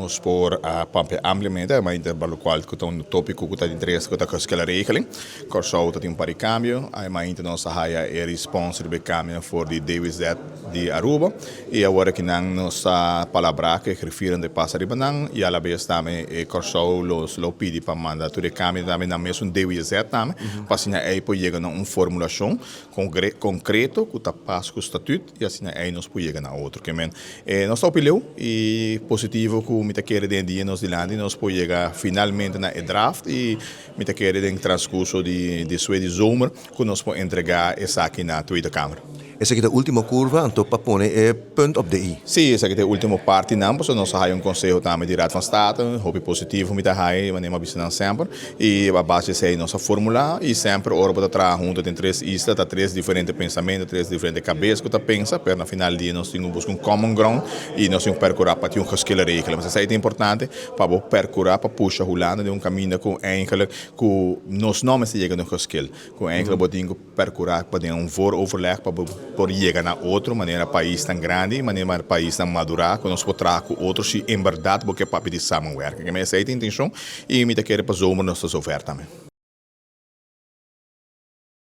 Nos por a papia ampliamente mainta pa lokual ku ta un tópiko ku ta di interes ku ta geschillenregeling. Kòrsou ta tin un par di kambio. Mainta nos a haya e respons riba e kambionan for di DWZ di Aruba i awor akinan nos ta palabrá ku e grifiernan ta pasa riba nan i alabes tambe e Kòrsou los lo pidi pa manda tur e kambionan tambe na mesun DWZ tambe pa asina ei por yega na un formulashon konkreto ku ta pas ku statut i asina ei nos por yega na otro. Ke men nos ta hopi leu i positivo ku mi ta kere den e dia nos dilanti nos por yega finalmente na e draft i mi ta kere den transkurso di despues di zomer ku nos por entregá esaki na Tweede Kamer. Esaki ta ultimo kurva anto pa pone e punt op de i. Sí, esaki ta e ultimo partinan pasobra nos a haya un konseho tambe di Raad van State, hopi positivo mi ta haya, manera mi a bisa nan semper, i a base di esei nos a formula i semper ora bo ta traha hunto den tres isla ta tres diferente pensamentu, tres diferente kabes ku ta pensa, pero na final di dia nos tin ku buska un common ground i nos tin ku perkura pa tin un geschil regeling. Esei ta importante pa bo perkura pa pusha Hulanda den un kaminda ku eigenlijk ku nos no mester yega na un geschil, ku eigenlijk bo tin ku Percurá pa den un vooroverleg pa bo por yega na otro manera paisnan grandi i manera paisnan madurá ku nos por traha ku otro si en bèrdat bo ke papia di samenwerking. Esei ta e intenshon i mi ta kere pa zomer nos ta zover tambe.